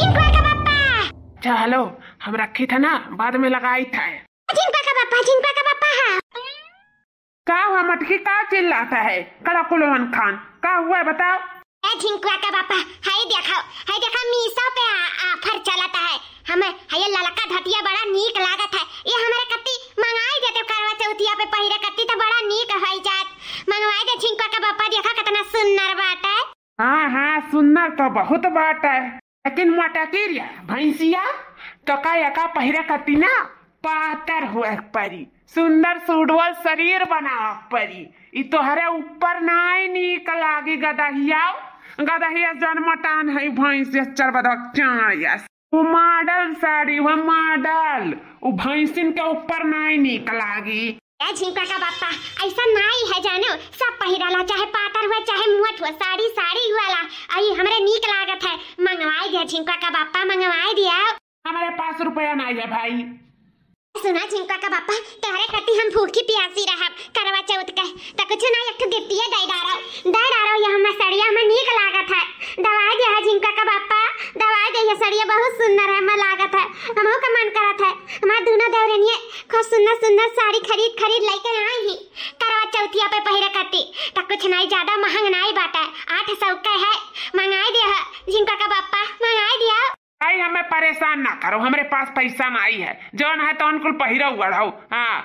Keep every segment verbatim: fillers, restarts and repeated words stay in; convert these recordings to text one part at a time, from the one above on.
झिंकुआ का बापा। अच्छा, हेलो, हम रखी था ना, बाद में लगाई था। झिंकुआ का बापा, झिंकुआ का बापा, हाँ। का हुआ मटकी, का चिल्लाता है कड़कुलवन खान? का हुआ है, बताओ। ए झिंकुआ का बापा, हई देखो, हई देखो, मीशो पे आ-, offer चलत है। हमें हई ललका धोतिया बड़ा नीक लागत है। ये हमरे कत्ती मंगाई देते करवा चौथिया पे पहिरे कत्ती तो बड़ा नीक होई जात। मंगवाई दे झिंकुआ का बापा, देखो कितना सुंदर बाटे। हाँ, हाँ, सुंदर तो बहुत बाटे। लेकिन मोटकी रे भैंसिया, तोका एका पहिरे कत्ती ना पातर होए के परी, सुंदर सुडौल शरीर बनावे के परी। ई तोहरे ऊपर नाई नीक लागी गदहिया, गदहिया जन मोटान है भैंसिया चरबदक चाया। वो model साड़ी, वो model, वो भैंसिन के ऊपर नाई नीक लागी। ए झिंकुआ का बापा, ऐसा नाई है जानो, सब पहिराला, चाहे पातर हुआ, चाहे मोट हुआ, साड़ी साड़ी हुआला। आई हमरे नीक लागत है, मंगवाई दे झिंकुआ का बापा, मंगवाई दिया। हमारे पास रुपया नाई है भाई। सुना झिंकुआ का बापा, तोहरे खातिर हम भूखी प्यासी रहब करवा चौथ के, त कुछ ना एक ठो गिट्टिए दे डारो, दे डारो, ये हमार सड़िया हमें नीक लागत है, दवाई दे है झिंकुआ का बापा, दवाई दे, ये सड़िया बहुत सुंदर है, हमें लागत है, हमहू का मन करत है, हमार दोनों देवरनिये खूब सुंदर सुंदर साड़ी खरीद खरीद लेके आई ही करवा चौथिया पे पहिरे कत्ती, त कुछ नाई ज्यादा महंग नाई बाटे, आठ सौ के है, मंगाई दे है झिंकुआ का बापा, मंगाई दिया। भाई, हमें परेशान ना करो, हमरे पास पैसा नाई है, जौन है तौन कुल पहिरो ओढ़ो। हाँ,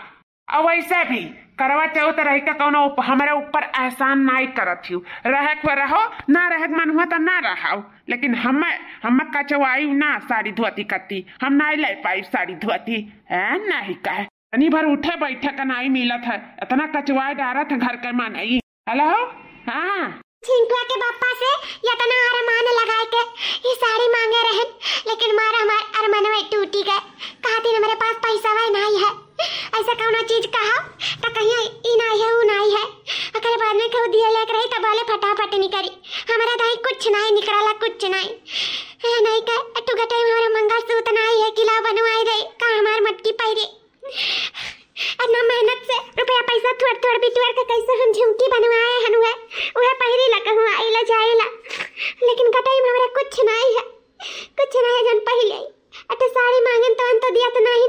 और वैसे भी करवा चौथ रह के कौनो उप-, हमरे ऊपर एहसान नाई करत हियो। रहे के रहो, ना रहे के मन हुआ तो ना रहो, लेकिन हमें, हमें कचवाई ना साड़ी धोती कत्ती, हम नाई ले पाई साड़ी धोती, है नहीं कहे। तनी भर उठे बैठे का नाई मिलत है, इतना कचवाए डारत है घर के मनई। हेलो, हाँ। झिंकुआ के बापा से यतना अरमान लगाए के ई साड़ी मांगे रहन, लेकिन मार हमार अरमनवे टूटी गए। कहती हमरे पास पैसा वह नाई है, ऐसा कौनो चीज कहा त कहिए ई नाई है, ऊ नाई है। अगर बाद में कहू दिए लेके रही त बोले फटाफट निकरी, हमारा दाई कुछ नाई निकराला, कुछ नाई। ए, नाई का, तू गटई में हमारा मंगलसूत्र नाई है कि लाओ बनवाई दे, का हमार मटकी पहिरे। इतना मेहनत से रुपया पैसा थोड़ थोड़ बिटोर के कैसे हम झुमकी बनवाए हन, उहे, उहे पहिरी ला कहूँ आइला जाइला, लेकिन गटई में हमरा कुछ नाई है, कुछ नाई है जन पहिले। अटे साड़ी मांगन तो अंत दिया तो नहीं,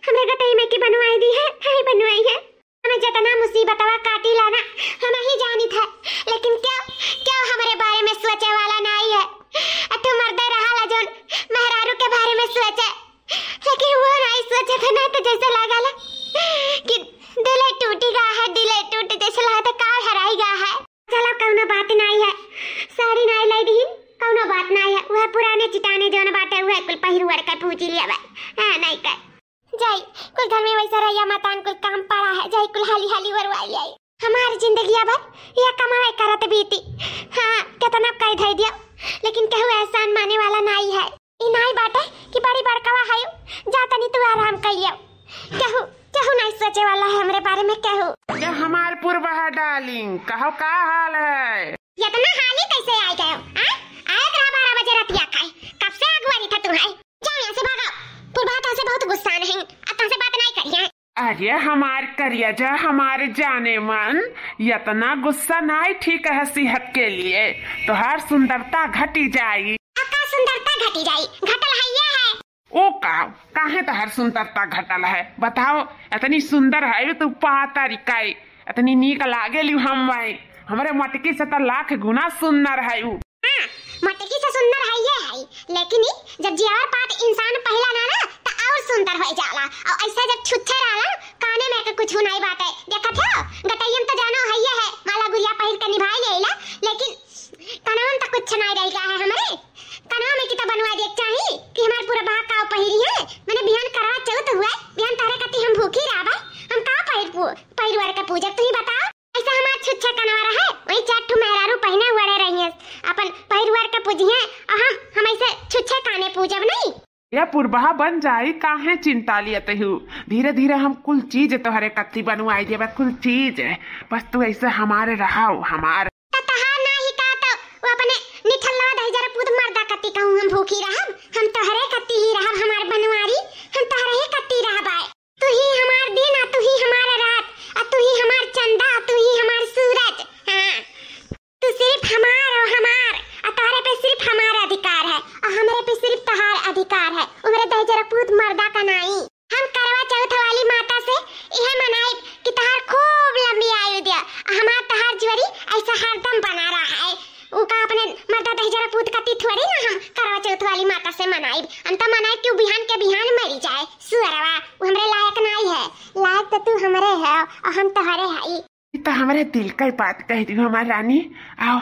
हमरा गटई में की बनवाई दी है, नहीं बनवाई है। हमें जितना मुसीबतवा काटी लाना, हम ही जानी था, लेकिन क्यों, क्यों हमरे बारे में सोचे वाला नाई है। अटे मर्दे रहा ला जौन मेहरारू के बारे में सोचे, लेकिन वो नाई सोचे थे, नाई तो जैसे लागल कि दिले टूटी गा है, दिले टूटी जैसे लगा था काल हराई गा है। चलो कौनो बात नाई है, साड़ी नाई लाई दीन, कौनो बात नाई है। वह पुराने चिटाने जौन बाटे वह कुल पहिर ओढ़ के पूजी लिया बा। हाँ, नाई कर जाई कुल घर में वैसा रहिया मतान कुल काम पड़ा है, जाई कुल हाली हाली वरवाई आई। हमार जिंदगिया भर यह कमावे करत बीती। हाँ, कितना कई धई दिया, लेकिन केहू एहसान माने वाला नाई है। ई नाई बाटे कि बड़ी बड़कवा है, जा तनी तू आराम कइयो। केहू, केहू नाई सोचे वाला है हमरे बारे में, केहू। ये हमार पुरबहा डार्लिंग, कहो का हाल है? इतना हाली कैसे आई गयो? आ? आए तो बारह बजे रतिया खाए, कब से अगुवारी था तुम्हारी? जाओ यहाँ से, भागो। पुरबहा तुमसे बहुत गुस्सा नहीं, अब तुमसे बात नहीं करिए। अरे हमार करिया जा, हमारे जाने मन, इतना गुस्सा नाई ठीक है सेहत के लिए, तोहार सुंदरता घटी जाई। अका सुंदरता घटी जाई, घटल है ये है। ओ का, काहे तोहार सुंदरता घटल है? बताओ, इतनी सुंदर है तू पातर काई, इतनी नीक लागे लियो हम भाई, हमरे मटकी से तो लाख गुना सुंदर है उ। हाँ, मोटकी से सुंदर है ये है, लेकिन ई जब जेवर पात इंसान पहिला ना ना, त और सुंदर हो जाला। और ऐसे जब छुच्छे रहला, काने में के कुछ नहीं बाटे। देखत हो, गटैयन तो जानो है ये है, माला गुरिया पहिर के निभाई लेला, लेकिन कनवा में तो कुछ नहीं रह गया है हमरे। कनवा में की तो बनवा दे चाही कि हमार पुरबहा का पहिरी है। मैंने बिहान करवा चौथ हुआ, बिहान तारे कती हम भूखी रहबा, हम का पहिर पू-, पहिर ओढ़ के पूजब, तू ही बताओ। ऐसा हमार छुच्छे कनवा रहे, वही चार ठो मेहरारू पहिने ओढ़े रही हैं, अपन पहिर ओढ़ के पूजिए, और हम, हम ऐसे छुच्छे काने पूजब नहीं। ये पुरबहा बन जाई, काहे चिंता लियत हू? धीरे धीरे हम कुल चीज तोहरे कत्ती बनवाई देबे, कुल चीज। बस तू ऐसे हमारे रहो, हमार। त तहार ना ही का तो वो अपने निठल्ला दही जरा पूत मर्दा कत्ती कहूँ हम भूखी रहब, हम तोहरे कत्ती ही रहब, हमार बनवारी, हम तोहरे ही कत्ती रहबाए। तू ही हमार दिन, आ तू ही हमार रात, आ तू ही हमार चंदा, आ तू ही हमार सूरज। हाँ, तू सिर्फ हमार और हमार, आ तोहरे पे सिर्फ हमार अधिकार है, और हमरे पे सिर्फ तेरा पूत कती थोड़ी ना हम करवा चौथ वाली माता से मनाइब। हम तो मनाइब कि उ बिहान के बिहान मरी जाए। सुअरवा, उ हमरे लायक नाई है। लायक तो तू हमरे है और हम तोहरे हई। ई तो हमरे दिल का बात कह दी हमार रानी। आओ,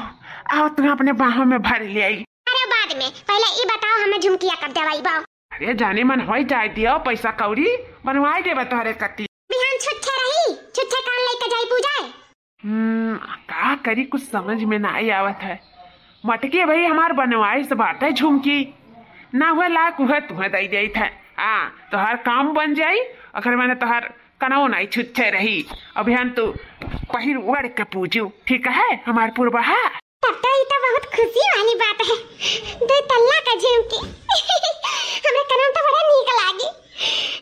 आओ, तुम अपने बाहों में भर ले आई। अरे बाद में, पहले ई बताओ, हमें झुमकिया कब देवाई बाओ? अरे जाने मन होई जाए दियो, पैसा कौड़ी बनवाए देबे तोहरे कती। बिहान छुच्छे रही, छुच्छे कान लेके जाई पूजा। हम्म, का करी, कुछ समझ में ना आई आवत है। मटके भाई हमार बनवाइस बाटे झुमकी, ना हुए लायक उहे तुहे दई देत है। हाँ, तोहार काम बन जाई, अगर मैंने तोहार कनवो नाई छुच्छे रही। अभियान तू पहिर ओढ़ के पूजू, ठीक है हमार पुरबहा? तब तो ई तो बहुत खुशी वाली बात है, दो तल्ला का झुमकी। हमरे कनवा तो बड़ा नीक लागी।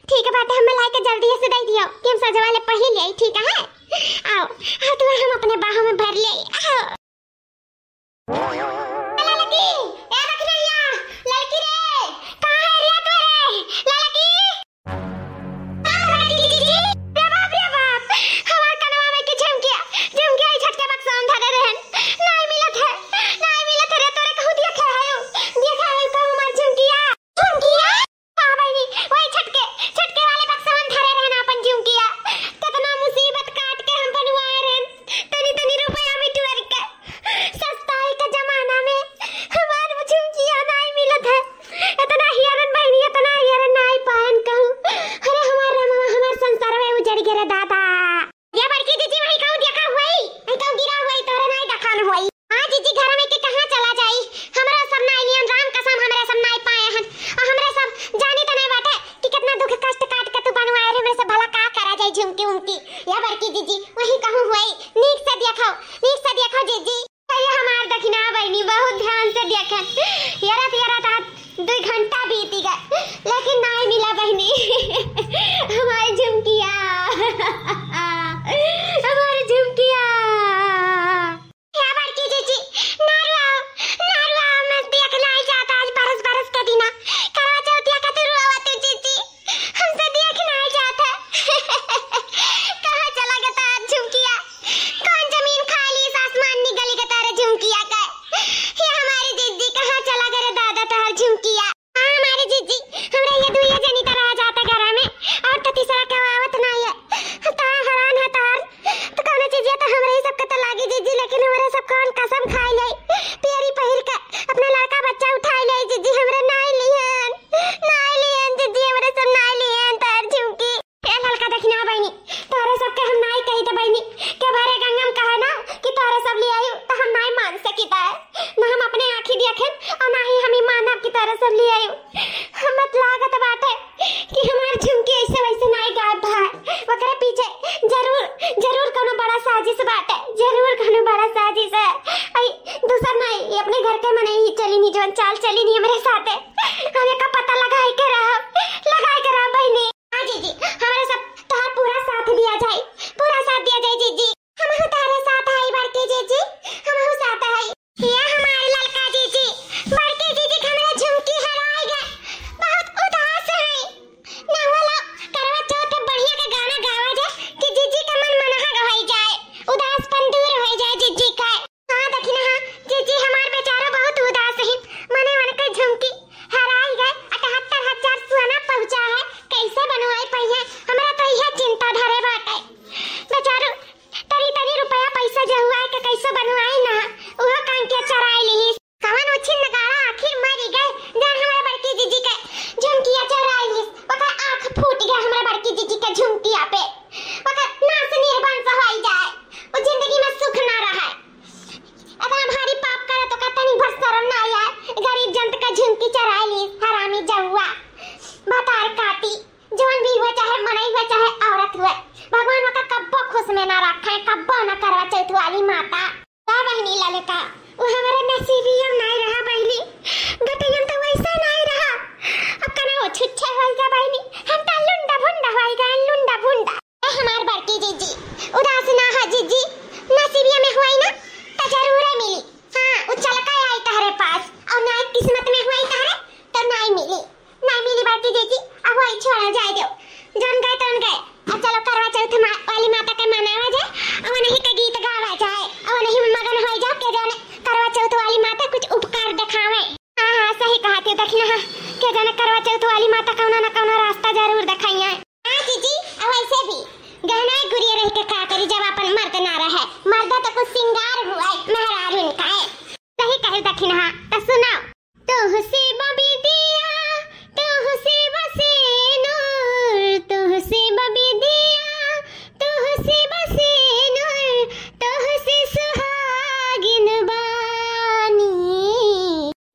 ठीक बात है, हमें लाइके जल्दी से दे दियो कि हम सजवा ले पहिर ले, ठीक है? आओ, आओ, तू हम अपने बाहों में भर ले, आओ। ललकी, ए बकरैया, ललकी रे, कहाँ है रे तू रे? ललकी। रे बाप, रे बाप, हमार कनवा में के झुमकिया, झुमकिया ई छटके बक्सा में धरे रहन। नाई मिलत है, नाई मिलत है रे, तोरे कहूँ दिया खा है, दिया खा है कहूँ हमार झुमकिया। झुमकिया? हाँ बहिनी, वही छटके, छटके वाले बक्सवन धरे रहन आपन झुमकिया। कितना मुसीबत काट के हम बनवाए रहन, तनी तनी रुपया में टुअर के। सस्ताई के जमाना में हमार झुमकिया नाई मिलत है। इतना हियरन बहिनी, इतना हियरन नाई पायन कहूँ। अरे हमार रमवा, हमार संसार में उजड़ गे रे दादा। या बड़की जीजी, वही कहूँ देखा हुई, वही कहूँ गिरा हुई, तोरे नाई देखान हुई। हाँ जीजी, घर में के कहाँ चला जाई? हमरा सब नाई लियन, राम कसम, हमरा सब नाई पाए हन। और हमरा सब जानी तो नहीं बाटे कि कितना दुख कष्ट काट के तू बनवाए रे, हमरा सब भला का करा जाई झुमकी उमकी। या बड़की जीजी, वही कहूँ हुई, नीक से देखो, नीक से देखो जीजी। अरे हमार दखिना बहिनी, बहुत ध्यान से देखन। यरत यरत आज दुई घंटा बीती गए, लेकिन नाई मिला बहिनी। हमारी झुमकिया, हमारी झुमकिया। या बड़की जीजी, ना रुआओ, ना रुआओ, मैं देख नाई जाता आज बरस बरस के दिना। करवा चौथिया का तू रुआवा तू जीजी। हमसे देख नाई जात है। कहाँ चला गया तार झुमकिया? कौन जमीन खा ली, आसमान निगल गया तारे झुमकिया का? ये हमारी जीजी कहाँ चला गए रे दादा तार झुमकिया? हाँ, हमारी जीजी, हमरा ये दुइये जनी तरह जाता घरा में, और तो तीसरा केहू आवत नाई है। तो हैरान है तार, तो कौनो चीजिया तो हमरे ही सबके तो लागी जीजी, लेकिन हमरे सब कौन कसम खाई ले, पियरी पहिर के अपना लड़का बच्चा उठाई ले जीजी, हमरे नाई लिहन, नाई लिहन जीजी, हमरे सब नाई लिहन तार झुमकी। ए ललका दखिना बहिनी, तोहरे सबके हम नाई कही त बहिनी, के भरे गंगा में कहे ना कि तोहरे सब ले आयु, त हम नाई मान सकी त। ना हम अपने आँखी देखेन और ना ही हम ई मानब कि तोहरे सब ले आयु। हमत लागत बाटे कि हमार झुमकी ऐसे वैसे नाई गायब भा, ओकरे पीछे जरूर, जरूर कोनो बड़ा साजिश बाटे, जरूर कोनो बड़ा साजिश है। आई दूसर नाई, ये अपने घर के मनई ही चली नी, जवन चाल चली नी हमरे साथे। हम एका पता लगाई के रहब, लगाई के रहब बहिनी। हाँ जीजी, हमारे सब तोहार पूरा साथ दिया जाए, पूरा साथ दिया जाए जीजी। हमहू तोहरे साथ हई बड़की जीजी, हमहू साथ हई। या हमार ललका जीजी, बड़की जीजी के हमरा झुमकी हराई गए, बहुत उदास हई। ना होला करवा चौथ पे बढ़िया के गाना गावा जाए कि जीजी का मन मनहग होई जाए, उदासपन दूर होई जाए जीजी का। हाँ, देखी ना, हाँ, जीजी हमार बेचारो बहुत उदास है। मने उनके झुमकी हराई गए, अठहत्तर हजार सोना पहुँचा है, कैसे बनवाई पइहे? हमरा तो इहे चिंता धरे बाटे। बेचारो तनी तनी रुपया पैसा जहुआए के कैसे बनवाई ना, उहो कांकिया चराई ली। कवन उछिन नगाड़ा आखिर मरी गए, जौन हमारे बड़की जीजी के झुमकिया चराई ली, ओकर आँख फूट गया हमारे बड़की जीजी के झुमकिया पे, ओकर नाश निर्वंश होई जाए, वो जिंदगी में सुख ना रहे। अगर हम भारी पाप करे तो का तनी भर शरम ना आया? गरीब जंत का झुमकी चराई ली, हरामी जहुआ, बतार काटी, जौन भी हुए, चाहे मनई हुए, चाहे औरत हुए, भगवान ओका कब्बो खुश में ना रखे, कब्बो ना करवा चौथ वाली माता। का बहनी ललका, वो हमारे नसीबिया नाई रहा बहनी, गटैयन तो वैसे नाई रहा। अब कने वो छुच्छे होई जा बहनी, हम तो लुंडा भुंडा होई गए, लुंडा भुंडा। ए हमार बड़की जीजी, उदास ना हो जीजी, नसीबिया में हुई ना, तो जरूर मिली। हाँ, वो चलका आई तहरे पास, और ना किस्मत में हुई तहरे, तो नाई मिली, नाई मिली बड़की जीजी, अब वही छोड़ा जाए दो, जौन गए तौन गए। अब चलो करवा चौथ मा-, वाली माता के मनावा जाए, और वही के गीत गावा जाए, और वही में मगन हो जाओ के जाने करवा चौथ वाली माता कुछ उपकार दे। ना, के जाने करवा चौथ वाली माता कौना ना कौना रास्ता जरूर देखइया। हाँ जीजी, अब ऐसे भी गहना गुरिया रह के का करी जब अपन मर्द ना रहे। मर्दा तो कुछ सिंगार हुआ है, मेहरारू इनका है। सही कहे दखिनहा, तो सुनाओ। तोहसे बबिदिया, तोहसे बसेनुर, तोहसे बबिदिया, तोहसे बसेनुर, तोहसे सुहागिन बानी।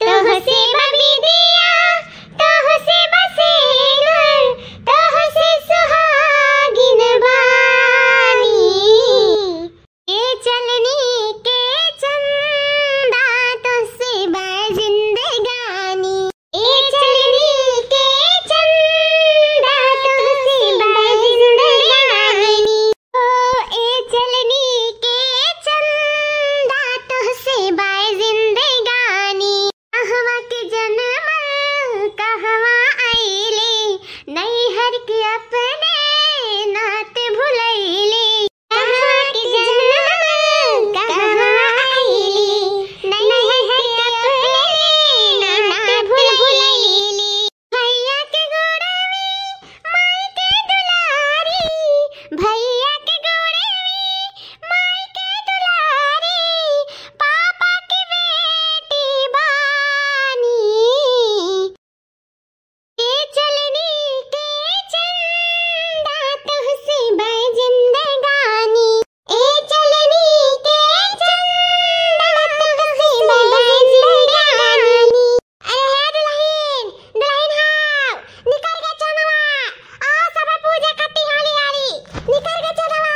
तोहसे बबिदिया, तोहसे बसेनुर, तोहसे सुहागिन बानी। ए चलनी के चंदा तोहसे बा जिंदगानी। ए चलनी के चंदा तोहसे बा जिंदगानी। ओ ए चलनी के चंदा तोहसे बा जिंदगानी। कहवा के जनमल कहवा आइले, नैहर के अपने नात भुलैले। कहवा के जनमल कहवा आइले, नैहर के अपने नात भुलैले। भैया के गोड़वे माई के दुलारी, भैया के गोड़वे माई के दुलारी, पापा के बेटी बानी। ए चलनी के चंदा तोहसे बा जिंदगानी। ए चलनी के चंदा तोहसे बा जिंदगानी। अरे हे दुलहिन, दुलहिन हाव, निकर के चनवा, आ सब पूजे खाती हाली हाली, निकर के चनवा।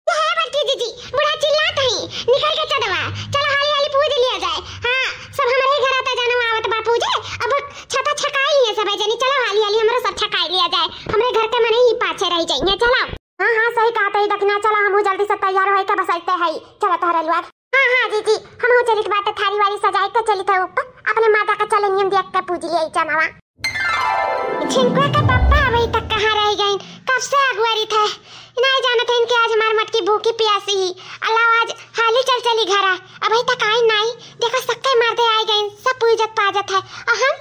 हे बड़की जीजी, बूढ़ा चिल्लात हई, निकर के चनवा, चलो हाली हाली पूज लिया जाए। हाँ, सब हमरे ही घर आता जनवा आवत बा पूजे, अब छता छकाई लिए सब जनी, चलो हाली हाली हमरो सब छकाई लिया जाए, हमरे घर के मने ही पाछे रह जाइए, चलो। हाँ, हाँ, सही कहत हई दखिना, चला हमहू जल्दी से तैयार होई के बसैते हई। चला तोहरा लुआ। हाँ, हाँ, जीजी, हमहू चलित बाटे, थारी वारी सजाई के चलित है ऊपर, अपने माता का चलनियन देख के पूज लिया चनवा। झिनकुआ का पप्पा अबही तक कहाँ रह गइन? कब से अगुआरी थे, नाई जानत है इनके आज हमार मटकी भूखी प्यासी ही। अल्लाह आज हाली चल चली घरा, अबही तक आई नाई। देखो सक्के मर्दे आए गइन, सब पूजत पाजत है, और हम,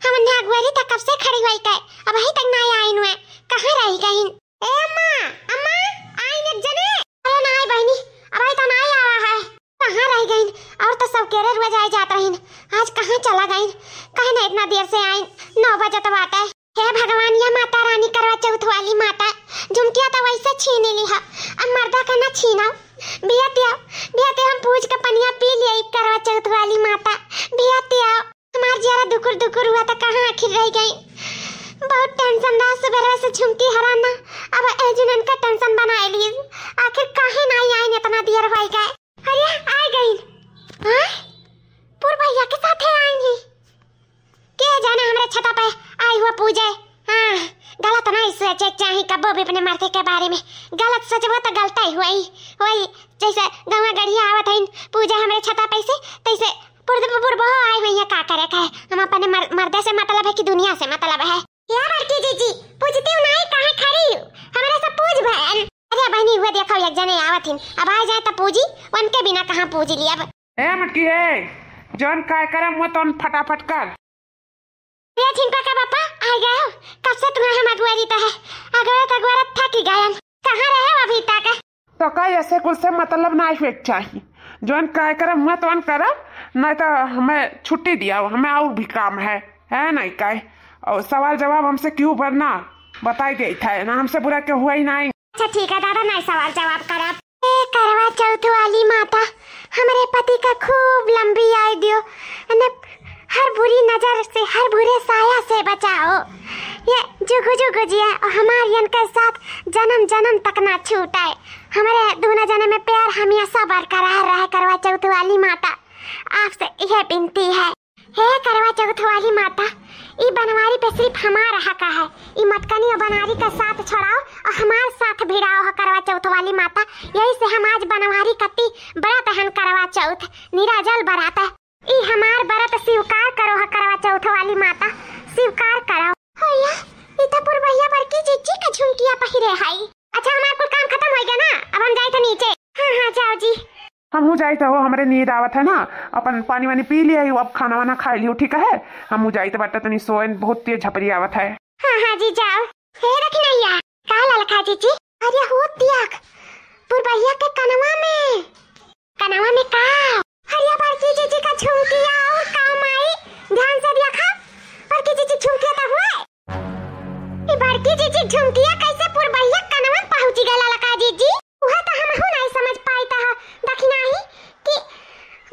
हम उन्हें अगुआरी तक कब से खड़ी हुई के, अबही तक नाई आई नुए, कहाँ रह गइन? ए अम्मा, अम्मा, आई एक जने। अरे नाई बहिनी, अबही तो नाई आवा है। कहाँ रह गइन? और तो सब केरे रोज आए जात रहिन, आज कहाँ चला गइन? काहे ना इतना देर से आइन? नौ बजत बाटे। हे भगवान, या माता रानी करवा चौथ वाली माता, झुमकिया तो वैसे छीन लिहा, अब मर्दा का ना छीनाओ। बियतिया, बियतिया हम पूज के पनिया पी लिए करवा चौथ वाली माता। बियतिया हमार जियरा दुकुर दुकुर हुआ तो कहाँ आखिर रह गई? बहुत टेंशन रहा सुबह से झुमकी हराना, अब ए जुनन का टेंशन बनाए ली। आखिर काहे ना आई आइन इतना देर हो गए? अरे आ गई। हाँ? पूर भैया के साथ है आई ही। के जाने हमरे छता पे आई हुआ पूजे। हाँ, गलत नहीं सोचे चाही कबो भी अपने मर्दे के बारे में। गलत सोचबो तो गलत ही हुई। वही जैसे गौवा गढ़िया आवत हईन पूजे हमरे छता पे से, तैसे पुर-, पुरबहो आई हुई है, का करे का है? हम अपने मर-, मर्दे से मतलब है कि दुनिया से मतलब है? या बड़की जीजी, पूजती हूँ नहीं, काहे खड़ी हूँ? हमरे सब पूज भैन। अरे बहनी, हुए देखो एक जने आवत हिन, अब आ जाए तो पूजी, उनके बिना कहाँ पूज ली अब। ए मटकी, ए, जौन काय करम हुआ तौन फटाफट कर। ए झिनका का पापा, आ गए हो? कब से तुम्हें हम अगुआरी तो है, अगुआरत अगुआरत थकी गयन। कहाँ रहे हो अभी तक? तो का ऐसे कुल से मतलब ना हुए के चाही। जौन कार्यक्रम हुआ तौन करब, नहीं तो हमें छुट्टी दिया, हमें और भी काम है, है नहीं काय? और सवाल जवाब हमसे क्यों भरना, बताई देत है ना, हमसे बुरा क्यों हुआ ही नहीं। अच्छा ठीक है दादा, नहीं सवाल जवाब करब। ए करवा चौथ वाली माता, हमरे पति का खूब लंबी आयु दियो, अने हर बुरी नजर से, हर बुरे साया से बचाओ। ये जुगु जुगु जिया और हमार इनके साथ जन्म जन्म तक ना छूटे। हमरे दोनों जने में प्यार हमेशा बरकरार रहे। करवा चौथ वाली माता, आपसे यह विनती है। हे करवा चौथ वाली माता, ई बनवारी पे सिर्फ हमार हक है। ई मटकनी और बनवारी का साथ छोड़ाओ और हमार साथ भिड़ाओ हो करवा चौथ वाली माता। यही से हम आज बनवारी कती व्रत हन करवा चौथ, निराजल बरात। ई हमार व्रत स्वीकार करो ह करवा चौथ वाली माता, स्वीकार करो। होया, ई तो पुरबहिया बड़की जिज्जी का झुमकिया पहिरे हई। अच्छा, हमार कुल काम खत्म हो गया ना, अब हम जाए थे नीचे। हाँ, हाँ, जाओ जी। हमहू जाइत हो, हमरे नींद आवत है ना, अपन पानी वानी पी लिया, अब खाना वाना खाइ लियो, ठीक है? हमहू जाइत बाटे, तनी सोएन, बहुत तेज झपरी आवत है। हाँ, हाँ जी, जाओ। हे रखनैया, का ललका जीजी? अरे हो त्याग, पुरबहिया के कनवा में। कनवा में का? अरे बड़की जीजी का झुमकिया और का माई, ध्यान से देखा, बड़की जीजी झुमकिया तो हुए। ई बड़की जीजी झुमकिया कैसे पुरबहिया कनवा में पहुँची गए ललका जीजी? उहे तो हमहू नहीं समझ पाइत ह। दखिनाही कि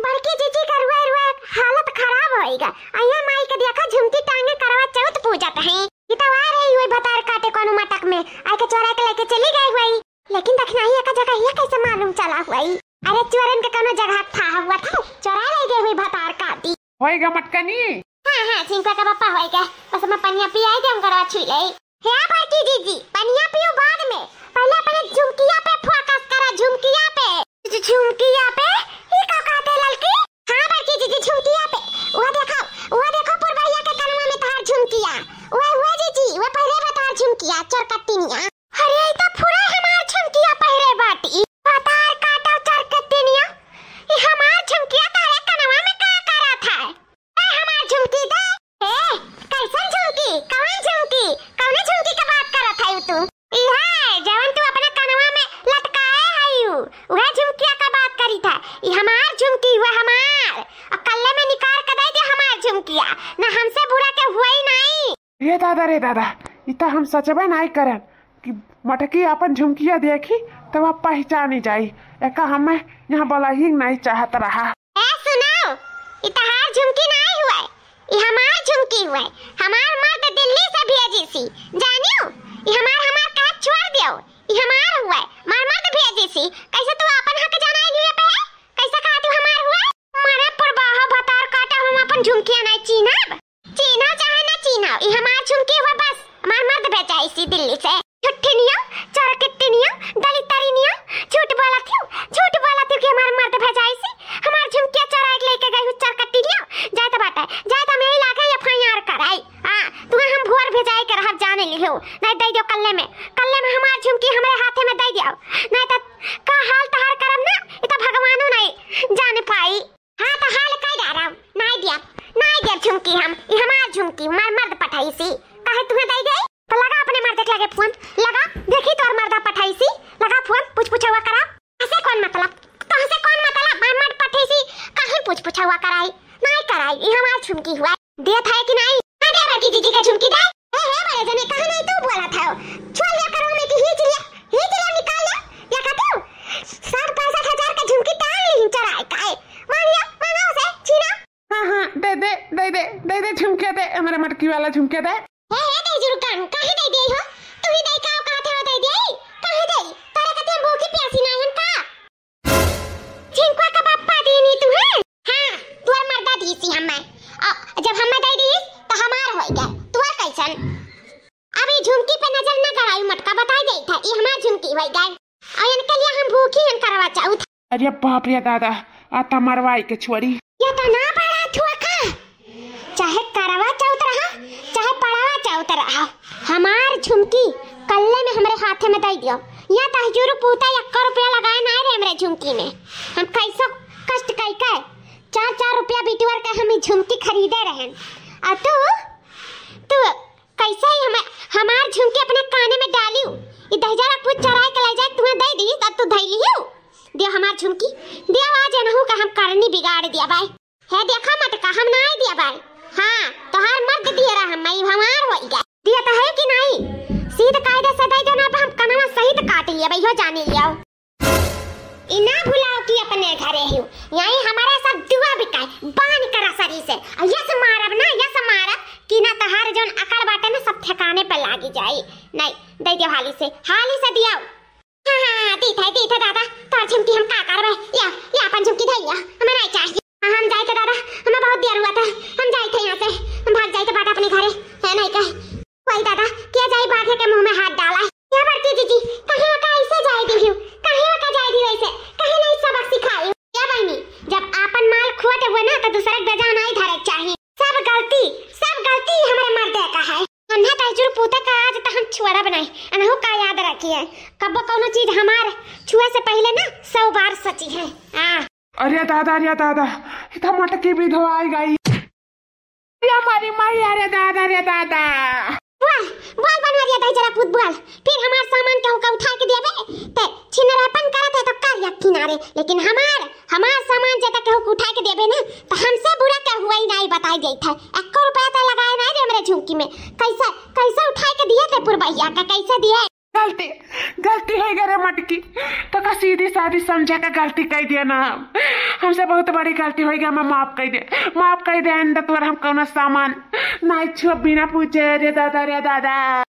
बड़की जीजी का रुए रुए हालत खराब होइगा। अइया माई के देखा झुमकी टांगे करवा चौथ पूजत हैं। ई तो आ रही हुई भतार काटे कोनो मटक में, आइके चोरा के लेके चली गई हुई। लेकिन दखिनाही एका जगह ये कैसे मालूम चला हुई? अरे चोरन के कोनो जगह था हुआ था, चोरा ले गई हुई भतार काटी। होइगा मटकनी। हाँ, हाँ, झिंकुआ का पप्पा होइगा। बस हम पनिया पियाई दे, हम गरवा छुई ले। हे बड़की जीजी, पनिया पियो बाद में, पहले अपने झुमकिया पे focus करा, झुमकिया पे। झु-, झुमकिया पे? ई का कहते ललकी? हाँ बड़की जीजी, झुमकिया पे। वह देखो, वह देखो पुरबहिया के कनवा में तोहार झुमकिया। वह, वह जीजी, वह पहले बा तोहार झुमकिया, चोरकट्टिनिया। अरे, ई तो फुरा हमार झुमकिया पहिरे बाटी। भतार काटा चोरकट्टिनिया, ई हमार झुमकिया तारे कनवा में का करत है? ए, हमार झुमकी दे। ए, कैसन झुमकी? कवन झुमकी? कौने झुमकी के बात करत है तू? ई है, जवन तू अपने कनवा में लटकाए है यू, उहे झुमकिया का बात करी था। ई हमार झुमकी हुआ, हमार। और कल्ले में निकाल के दे दे हमार झुमकिया, ना हमसे बुरा के हुआ ही नहीं। रे दादा, रे दादा, ई त हम सचबे नाई करन कि मटकी आपन झुमकिया देखी तब आप पहचानी जाई। एका हमें यहाँ बोला ही नाई चाहत रहा। ए सुनो, ई तहार झुमकी नाई हुए, ई हमार झुमकी हुए। हमार मर्द दिल्ली से भेजी सी, जानियो? ई हमार, हमार कहत छोड़ दियो, ई हमार हुए, हमार मर्द भेजी सी। कैसे तू आपन हक जनाई लिए पे है? कैसे कहा तू हमार हुए? मरे पुरबाहो भतार काटा, हम आपन झुमकिया नाई चीनब। चीन्हो चाहे ना चीन्हो, ई हमार झुमकी हुआ बस। हमार मर्द भेजाइसी दिल्ली से। झुट्ठिनियो, चरकट्टिनियो, दलितरिनियो, झूठ बोलत हियो, झूठ बोलत हियो कि हमार मर्द भेजाइसी। हमार झुमकिया चोराई के लेके गई हूँ चरकट्टिनियो। जाए तो बाटे, जाए तो हम यही लागे F I R कराई। हाँ, तुम्हें हम भुअर भेजाई के रहब जाने लिहो। नहीं दे दियो कल्ले में, कल्ले में हमार झुमकी हमरे हाथे में दे दियो। नहीं तो का हाल तहार करब ना, ई तो भगवानो नहीं जाने पाई। हाँ, तो हाल कई डारब, नाई दियब, नाई दियब झुमकी हम, ई हमार झुमकी, हमार मर्द पठाई सी, काहे तुम्हें दई दे? तो लगा अपने मर्द के लगे फोन, लगा, देखी तोर मर्दा पठाई सी, लगा फोन, पूछ पूछवा करा। ऐसे कौन मतलब? तुमसे कौन मतलब? हमार मर्द पठाई सी, काहे पूछ पूछवा कराई? नाई कराई, ई हमार झुमकी हुआ। देत है कि नाई? हाँ, दे बड़की जीजी का झुमकी दे। ए, हे बड़े जने, कहाँ नहीं तू बोला था? छोड़ लिया करो में कि ही चिड़िया, ही चिड़िया निकाल ले, या का तू? साठ पैंसठ हजार का झुमकी टांग ली चराई का है। मांग लिया, मांगा उसे, छीना। हाँ, हाँ, दे दे, दे दे, दे दे झुमकिया दे, हमारे मटकी वाला झुमकिया दे। हे, हे, दे जुरुकान, काहे दे दे हो? तू ही दे का, कहा थे वो दे दे? काहे दे? तोरे कते हम भूखी प्यासी ना हन का? झिंकुआ का बापा दीनी तू है? हाँ, तुअर मर्दा दीसी हमें। आ, जब हमें दे दीस, तो हमार होई गए। तुअर कैसन? अब ई झुमकी पे नजर न गड़ाई मटका, बताई देई था, ई हमार झुमकी होई गए। और इनके लिए हम भूखी हन करवा चौथ। अरे बाप रे दादा, आ त मरवाई के छोड़ी। या त ना बड़ा थुआ का, चाहे करवा चौथ रहा, चाहे पड़वा चौथ रहा, हमार झुमकी कल्ले में हमरे हाथे में दई दियो। या त हजूर पूता एक्का रुपया लगाए ना रे हमरे झुमकी में। हम कैसो कष्ट कई के चार चार रुपया बिटुअर के हम ई झुमकी खरीदे रहन। आ तू, तू कैसे ही हमार, हमार झुमकी अपने काने में डालियो? ई दहिजरा कुछ चराए के ले जाए, तुम्हें दे दी, तब तू धई लियो। दियो हमार झुमकी, दियो आज एनहू का हम करनी बिगाड़ दिया बाई। हे देखा मटका, हम नाई दिया बाई। हाँ, तोहार मर्द दिए रहा, हम माई हमार होई गए। दिया तो है कि नाई? सीध कायदे से दे दो ना, तो हम कनवा सहित काट लिया बाई, हो जानी लियाओ। ई ना भुलाओ कि अपने घरे हियो, यही हमारे सब दुआ बिकाए, बान करा सरी से। और यस मारब ना, यस मारब कि ना तोहार जौन अकड़ बाटे ना, सब ठिकाने पे लागी जाई। नहीं, दे दियो हाली से, हाली से दियो। हाँ, हाँ, हाँ, दीत है, दीत है दादा, तोर झुमकी हम का करबे? या, या अपन झुमकी धइया, हमें नहीं चाहिए। हाँ, हम जाइत है दादा, हमें बहुत देर हुआ था, हम जाइत है यहाँ से, हम भाग जाइत है बाटा अपने घरे, है नहीं कहे। वही दादा, के जाई बाघे के मुंह में हाथ डाला। या बड़की जीजी, काहे का ऐसे जाए दिहियो? काहे का जाए दिहियो ऐसे? काहे नहीं सबक सिखाई? या बहनी, जब आपन माल खोट हुए ना, तो दूसरे के बेजा नहीं धरे के चाही। सब गलती, सब गलती हमरे मर्दे का है। अन्हा तहजुर पूते का आज तो हम छुअरा बनाई, अनहु का याद रखिए, कब्बो कौनो चीज हमार छुए से पहिले ना सौ बार सोचिहे। आ। अरे दादा, अरे दादा, ई त मटकी विधवा आई गई। अरे हमारी माई, अरे दादा, अरे दादा। बोल, बोल बनवरिया दहिजरा पूत बोल, फिर हमार सामान केहू का उठाए के देबे? ते छिनरापन करत है तो कर या किनारे, लेकिन हमार, हमार सामान जे तक केहू के उठाए के देबे ना, तो हमसे बुरा केहू ही नाई बताई देत है। एको रुपया ते लगाए नाई रे हमरे झुमकी में। कैसे, कैसे उठाए के दिए ते पुरबैया का, कैसे दिए? गलती, गलती होइ गए रे मटकी, तो का सीधी सादी समझा के गलती कइ दिया ना हम। हमसे बहुत बड़ी गलती होइ गई, हमें माफ कइ दे, माफ कइ दे। आइंदा तोर हम कौनो सामान नाई छुअब बिना पूछे। रे दादा, रे दादा।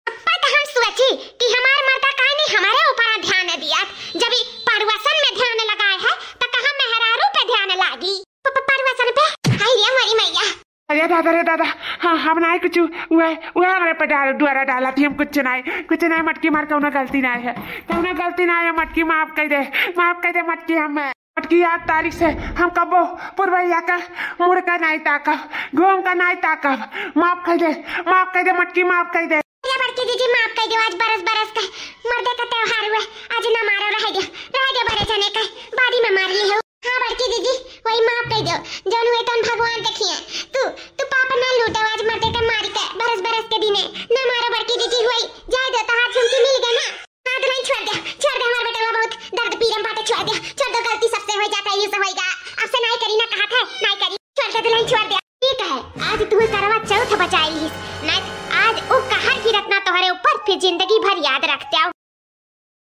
अब्बा तो हम सोची कि हमार मर्दा काहे नहीं हमारे ऊपर ध्यान दिया, जब ई पड़ुअसन में ध्यान लगाए है तो कहाँ मेहरारू पे ध्यान लागी? प-, प-, पड़ुअसन पे? हाय रे हमारी मैया। अरे दादा, रे दादा, हाँ, हम नाई कुछ, वह, वह हमरे पे डाल, द्वारा डाला थी, हम कुछ नाई, कुछ नाई मटकी मार, कौनो गलती नाई है, कौनो गलती नाई है मटकी, माफ कइ दे, माफ कइ दे मटकी हमें। मटकी, आज तारीख से हम कब्बो पुरबैया का मुड़ का नाई ताकब, घूम का नाई ताकब। माफ कइ दे, माफ कइ दे मटकी, माफ कइ दे। अरे बड़की दीदी, माफ कइ दे, आज बरस बरस का मर्दे का त्योहार हुए, आज ना मारो, रह दे, रह दे बड़े जने का, बादी में मार ली हो। हाँ बड़की दीदी, वही माफ कइ दो, जौन हुए तौन भगवान देखिए। तू, तू पाप ना लूटो, आज मर्दे का मारी के बरस बरस के दिने ना मारो बड़की दीदी, वही जाए दो, तहार झुमकी मिल गए ना। हाँ दुल्हन, छोड़ दे, छोड़ दे, हमार बेटवा बहुत दर्द पीरम बाटे, छोड़ दे, छोड़ दो, गलती सबसे होइ जाता है, ये सब होइगा, अब से नाई करी ना, कहा था नाई करी, छोड़ दे दुल्हन, छोड़ दे। ठीक है, आज तू करवा चौथ बचाई लिस, नाई आज उ कहर की रत्ना तोहरे ऊपर फिर जिंदगी भर याद रखते आओ।